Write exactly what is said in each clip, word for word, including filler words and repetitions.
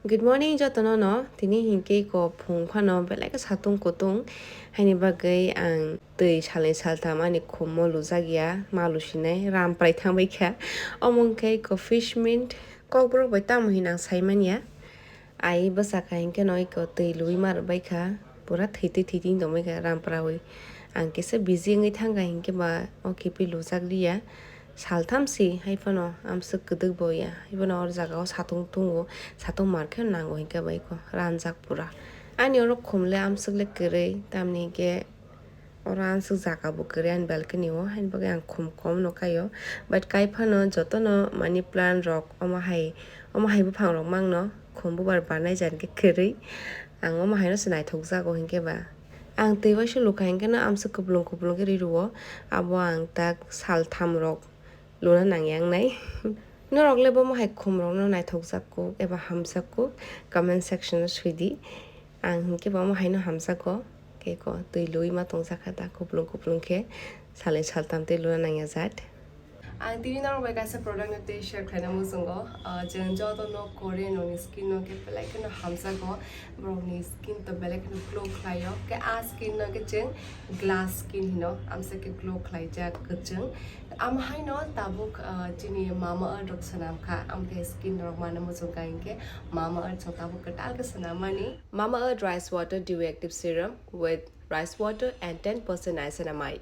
Good morning jotono no, tini hinkhe ko phung phano belai khe satung kutung, haini bagwi ang twi salni saltham ani khummo lujak ya, ma lusinai ram prai thang bai kha. Omo hinkhe ko fish meat kokborok bai tamo hino ang sai man ya. Ai bwsakha hinkhe no iko twi lui ma rwbai kha, pura thwi twi thwi twi tongbai kha ram prawi. Ang kisa busy wngwi thangkha hinkhe ba o kiphilwi lujak liya. Saltham si hai phano amswk kwdwk bo ya, hai phano or jaga o satung tungo, satung mar khe nango hinkhe ba iko ranjak pura. Ani oro khum le amswk le kwrwi, tamni hinkhe oro amswk jaga bo kwrwi ani balcony o, haini bagwi ang khum kom no kai o. But kai phano jotono money plant rok omo hai, omo hai buphang rok mangno khum bubar barnai jani khe kwrwi. Ang omo haino se naithok jago hinkhe ba. Ang twi waisa lukha hinkhe no amswk kuplung kuplung khe ri rwo. Abo ang tak saltham rok luna nangya wngnai. Norok le bomo hai khum rokno naithok jak kuk eba hamjak kuk comment section o swi di. Ang hinkhe bomo haino hamjago. Khe ko twi lui ma tong jak kha da kuplung kuplung khe salni saltham twi luna nangya jat. Ang tini norok bai kaisa product no tei share khlaina muchungo. Ah, chwng joto no Korean rokni skin no khe belai kheno hamjago. Borokni skin to belai kheno glow khlaio. Khe a skin no khe chwng glass skin hino. Amsa khe glow khlaijak kwchwng. Amo haino tabuk, ah, chini Mama Earth rok swnam kha. Amkhe skin rok mana muchung kha hinkhe Mama Earth chwng tabuk kwtal khe swnam mani. Mama Earth Rice Water Dewy Active Serum with rice water and ten percent niacinamide.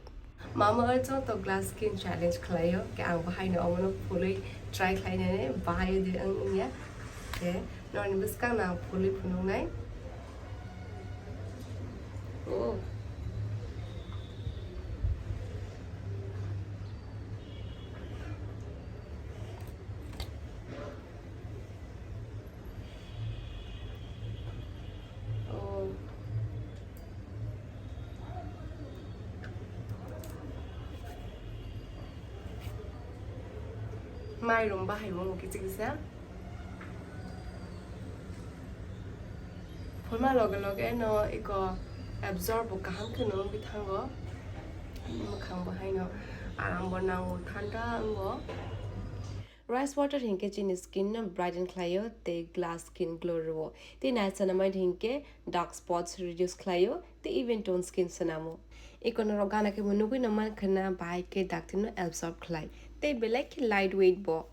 Mama Earth chwng to glass skin challenge khlaio, khe ang bo haino omono phulwi try khlainani bahai de wng wngya. Khe norokni bwskang no ang phulwi phunuknai. Oh. Oh. Mairum bahai bo kisa kisa. Phulma loge loge no iko absorb bo kaham khe no wngwi thango. Mwkhang bo haino aram bo nango, thanda wngo. Rice water hinkhe chini skin no brighten khlaio tei glass skin glow rwo. Tei niacinamide hinkhe dark spots reduce khlaio tei even tone skin swnamo. Iko norok gana khe bo nugwi no man khwna bahai khe dakti no absorb khlai tei belai khe light weight bo.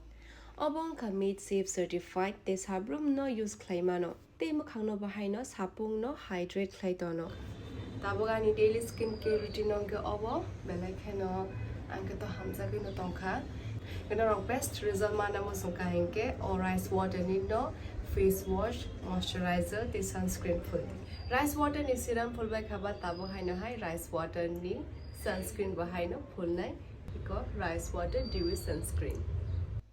Obo wngkha Made Safe certified tei sabrum no use khlai mano. Tei mwkhangno bahaino sapungno hydrate khlai tono. Tabuk ani daily skin care routine wngkhe obo, belai kheno ang khe to hamjagwino tongkha. Norok best result mana muchung kha hinkhe o rice water ni no face wash, moisturizer tei sunscreen phul di. Rice water ni serum phulbai kha ba tabuk haino hai rice water ni sunscreen bo haino phulnai, iko rice water dewy sunscreen.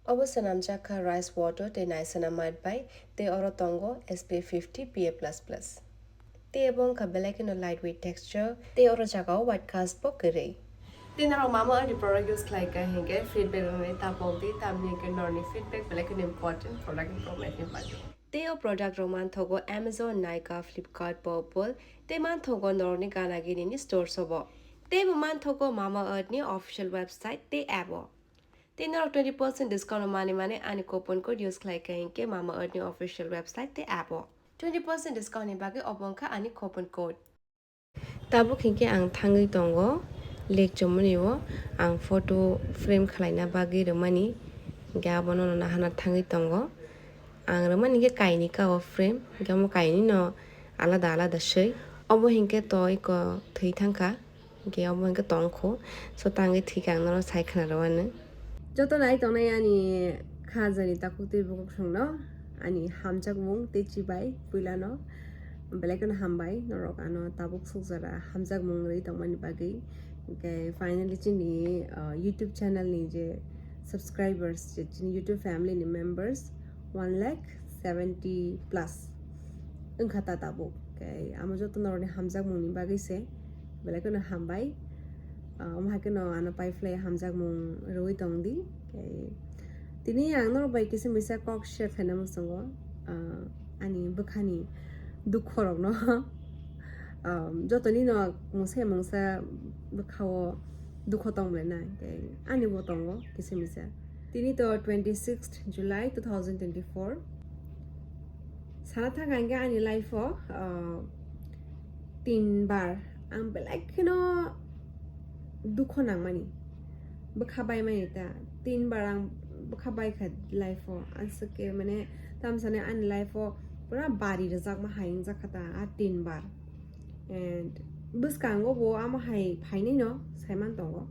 Obo swnamjak kha rice water tei niacinamide bai, tei oro tongo S P F fifty P A plus plus. Tei abo wngkha belai kheno lightweight texture, tei oro jagao white cast bo kwrwi. Tei norok Mama Earth ni product use khlai kha hinkhe feedback rwmani tapok di, tamni hinkhe norokni feedback belai kheno important product improvement ni bagwi. Tei o product rok manthogo Amazon, Nykaa, Flipkart, Purplle, tei manthogo norokni gana gini ni stores o bo. Tei bo manthogo Mama Earth ni official website tei app o. Tei norok twenty percent discount o manwi manwi ani coupon code use khlai kha hinkhe Mama Earth ni official website tei app o. Twenty percent discount ni bagwi obo wngkha ani coupon code. Tabuk hinkhe ang thangwi tongo lake chomoni o, ang photo frame khlaina bagwi rwmani, hinkhe abono nahana thangwi tongo. Ang rwmani hinkhe kainwi ka o frame, hinkhe omo kainwi no alada alada swi. Obo hinkhe to iko thwi thangkha. Hinkhe omo hinkhe tongkho, so tangwi thwikhe ang norok sai khna rwmani. Joto nai tongnai ani kha jani takhuk tei bukhuk songno ani hamjakmung tei chibai puilano belai kheno hambai, norok ano tabuk sukjara hamjakmung rwi tongmani bagwi. Hinkhe finally chini, uh, YouTube channel ni je subscribers, je chini YouTube family ni members one lakh seventy plus wngkha ta tabuk. Khe amo joto norokni hamjakmungni bagwi se belai kheno hambai. Ah, omo hai kheno ano pai phlai hamjakmung rwui tong di. Khe tini ang norok bai kisa misa kok share khlaina muchungo, ah, ani bwkhani dukho rokno. Ah, jotoni no mungsa mungsa bwkhao dukho tong bai na, khe ani bo tongo kisa misa. Tini to twenty sixth July two thousand twenty-four. Sana thangkha hingke ani life o, ah, tin bar ang belai kheno dukho nangmani, bwkha baimani ta, tin bar ang bwkha baikha life o, aswk ke mane tamsani ani life o pura bari rwjakma hai wngjakha ta a tin bar. And bwskango bo amo hai phainai no saiman tongo.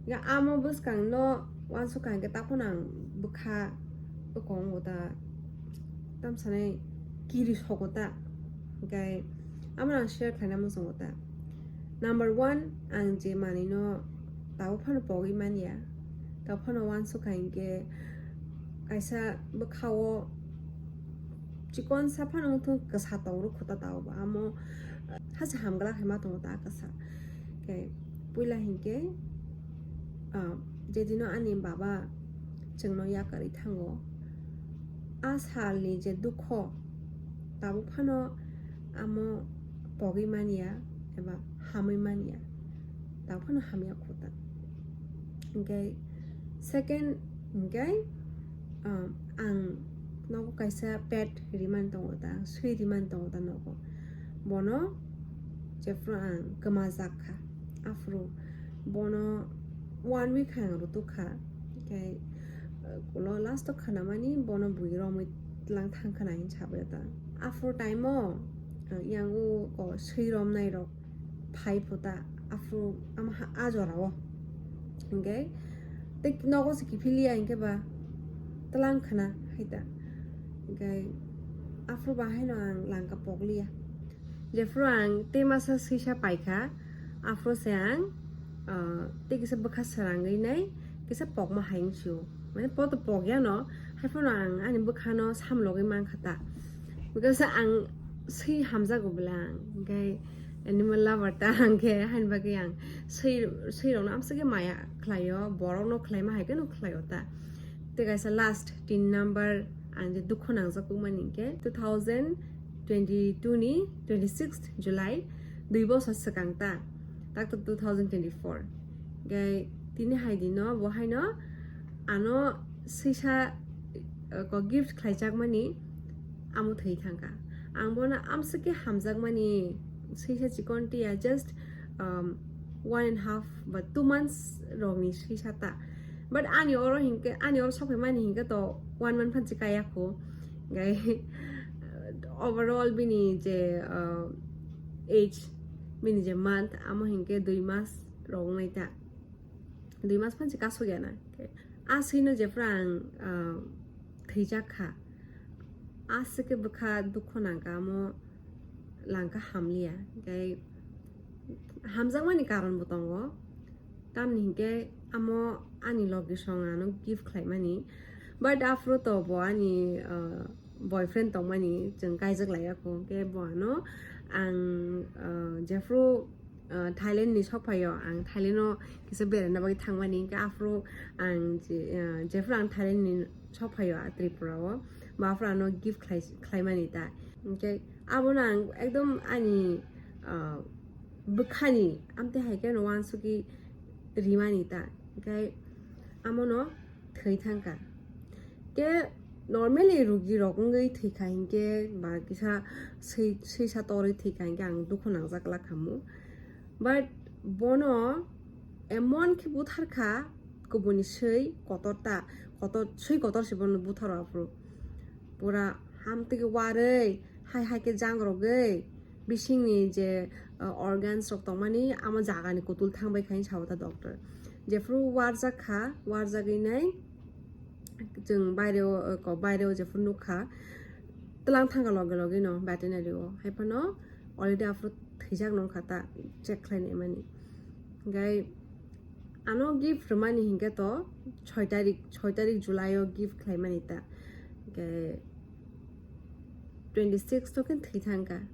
Ya amo bwskango no uansukha hingke takhwno ang bwkha bwkong bo ta tamsanai kiri sogo ta. Hingke amo ang share khlaina muchungo ta. Number one, ang je manwi no tabuk phano pogwi manya. Tabuk phano uansukha hingke kaisa bwkha o chikon sa phano wngthung kwsa tong rwkho ta tabuk bo. Amo hasa hamglak hai ma tongo ta kwsa. Khe puila hinkhe, ah, jedino ani baba chwngno yakarwi thango, a salni je dukho tabuk phano amo pogwi manya eba hamwi manya, tabuk phano hamya kho ta. Hinkhe second hinkhe, ah, ang nogo kaisa pet rimani tongo ta, swi rimani tongo ta nogo. Bono jephru ang kwmajak kha, aphuru bono one week hai ang rutuk kha. Khe, uh, ulo last o khanamani bono bui romwi tlang thang khana hinwi sabai ta. Aphuru time o, uh, yang o ko swi romnai rok phai phuta, aphuru ama ha-, a jora o. Hinkhe tei nogo se kiphiliya hinkhe ba tlang khana hai ta. Hinkhe aphuru ba haino ang langka pokliya. Jephuru ang tei masa swisa paikha, aphuru se ang, ah, tei kisa bwkha srangwi nai kisa pokma hai wngsio. Mane poto pokya no, haiphano ang ani bwkhano samlogwi mankha ta. Because ang swi hamjago bwla ang, hinkhe animal lover ta, hinkhe haini bagwi ang swi, swirokno amswkhe maya khlaio, borokno khlaima hai kheno khlaio ta. Tei kaisa last tin number ang je dukho nangjak kukmani hinkhe two thousand twenty-two ni twenty-sixth July, dui bosor swkang ta, takto two thousand twenty-four. Hinkhe tini hai dino bo haino ano swisa, uh, ko gift khlaijakmani amo thwi thangkha. Ang bono amswkhe hamjakmani swisa chikon tiya just, um, one and half ba two months rokni swisa ta. But ani oro hinkhe, ani oro sokphaimani hinkhe to one month phansi kaya kho. Hinkhe overall bini je, uh, age, bini je month, amo hinkhe dui mas rok wngnai ta. Dui mas phansi kasuk ya na. A swino jephru ang, ah, thwijak kha. Aswk khe bwkha dukho nangkha, amo langkha hamliya. Hinkhe hamjakmani karon bo tongo. Tamni hinkhe amo ani logi song ano gift khlaimani. But aphuru to bo ani, ah, boyfriend tongmani chwng kaijak laiya kho. Hinkhe bo ano ang, ah, jephru ah, Thailand ni sokphaio, ang Thailand o kisa beraina bagwi thangmani, hinkhe aphuru ang je, ah, jephuru ang Thailand ni sokphaio, ah, Tripura o, bo aphuru ano gift khlai, khlaimani ta, hinkhe abono ang ekdom ani, ah, bwkhani amtwi hai kheno uansukgwi rimani ta, hinkhe amono thwi thangkha. Khe normally rugi rok wngwi thwikha hinkhe ba kisa swi-, swisa torwi thwikha hinkhe ang dukhu nangjak glak khamu. But bono emon khe butharkha, kubuni swi kotor ta, kotor, swi kotor se bono butharo aphuru. Pura hamtwi khe warwi, hai hai khe jangrogwi, bisingni je, uh, organs rok tongmani amo jagani kutul thangbai kha hinwi sao ta doctor. Jephuru warjak kha, warjagwi nai chwng baireo, uh, ko baireo jephuru nukha, twlang thangkha loge loge no veterinary o, haiphano already aphuru thwijak nongkha ta, check khlainai mani. Hinkhe ano gift rwmani hinkhe to soi tarik, soi tarik July o gift khlaimani ta. Hinkhe twenty six to khe thwi thangkha.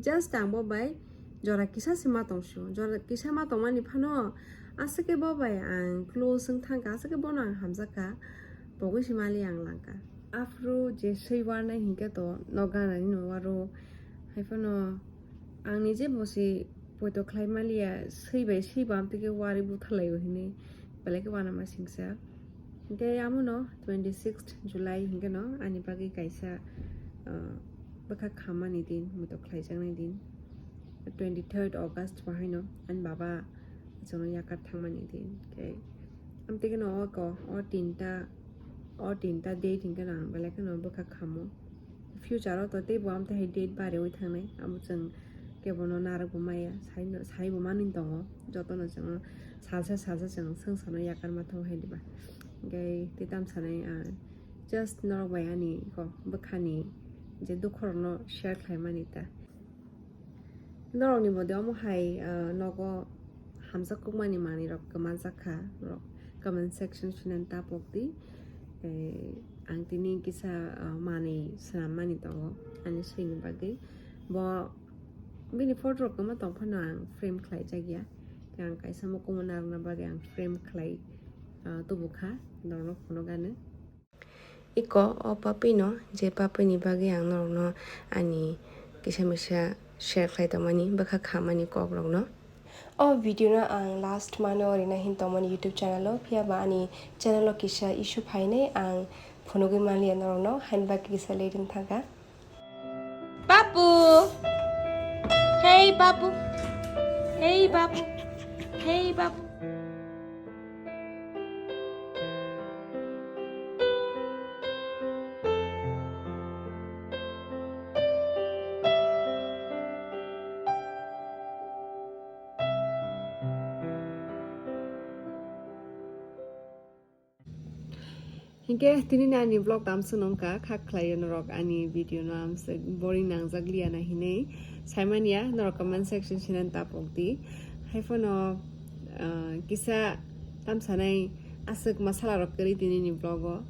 Just ang bo bai jora kisa se ma tong sio. Jora kisa ma tongmani phano aswk khe bo bai ang close wng thangkha, aswk khe bono ang hamjakha. Pogwi se mali ang langkha. Aphuru je swi warnai hinkhe to nok ganani no waro. Haiphano ang nije bo se poito khlai maliya, swi bai swi bo amtwi khe warwi butharlaio hinwi belai khe uanama singsa. Hinkhe amono twenty sixth July hinkhe no ani bagwi kaisa ah, bwkha khammani din, muitok khlaijaknai din, twenty third August bahaino ani baba chwngno yakar thangmani din. Khe amtwikhe no o ko, o tinta, o tinta date hinkhe no ang belai kheno bwkha khammo. Future o to teibo amtwi hai date barewi thangnai, amo chwng kebono narwkbo maya, sai no, saibo manwi tongo, jotono chwngno salsa salsa chwng swngcharno yakarma thung hai diba. Hinkhe tei tamo sanai ang just norok bai ani ko bwkhani je dukhorokno share khlaimani ta. Norokni mode omo hai, ah, nogo hamjak kukmani manwirok kwmanjak kha, norok comment section swnam ta pokdi. Eh, ang tini kisa, ah, manwi swnammani tongo ani swini bagwi. Bo bini photo rok kwma tong phano ang frame khlai jak ya. Khe ang kaisa mukumu narwkna bagwi ang frame khlai, ah, tubu kha, norokno phunuk anw. Iko o papui no, je papui ni bagwi ang norok no ani kisa misa share khlai tongmani, bwkha khamani kok rok no. O video no ang last mano rina hin tongmani YouTube channel o, phiya ba ani channel o kisa issue phainai, ang phunugwi manliya norok no, hain bagwi kisa late wng thangkha. Babu! Hey, Babu! Hey, Babu! Hey, Babu! Hinkhe tini ni ani vlog tamswk nungkha, kha khlaio norok ani video no amswk boring nangjak liya na hinwi saimanya, norok comment section sinan tapok di. Haiphano, ah, kisa tamsanai aswk masala rok kwrwi tini ni vlog o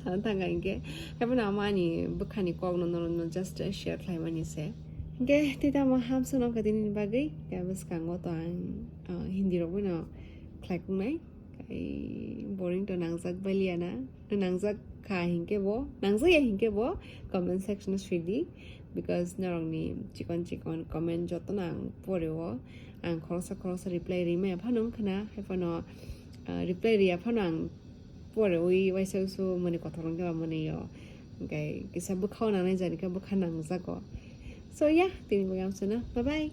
sana thangkha hinkhe. Haiphano amo ani bwkhani kok no norok no just share khlaimani se. Hinkhe tei tamo hamswk nungkha tini ni bagwi, tei bwskango to ang, ah, Hindi rok bai no khlai kungnai. Ai, boring to nangjak baliya na, nangjak kha hinkhe bo, nangjak ya hinkhe bo comment section o sidi, because norokni chikon chikon comment jotono ang poreo, ang khoroksa khoroksa reply rimaya phano wngkha na, haiphano, ah, reply riya phano ang porewi waisa usu mani kothok rok khe ba mani yo, hinkhe kisa bwkhao nangnai jani khe bwkha nangjago. So yeah, tini bagwi amswk no, bye bye.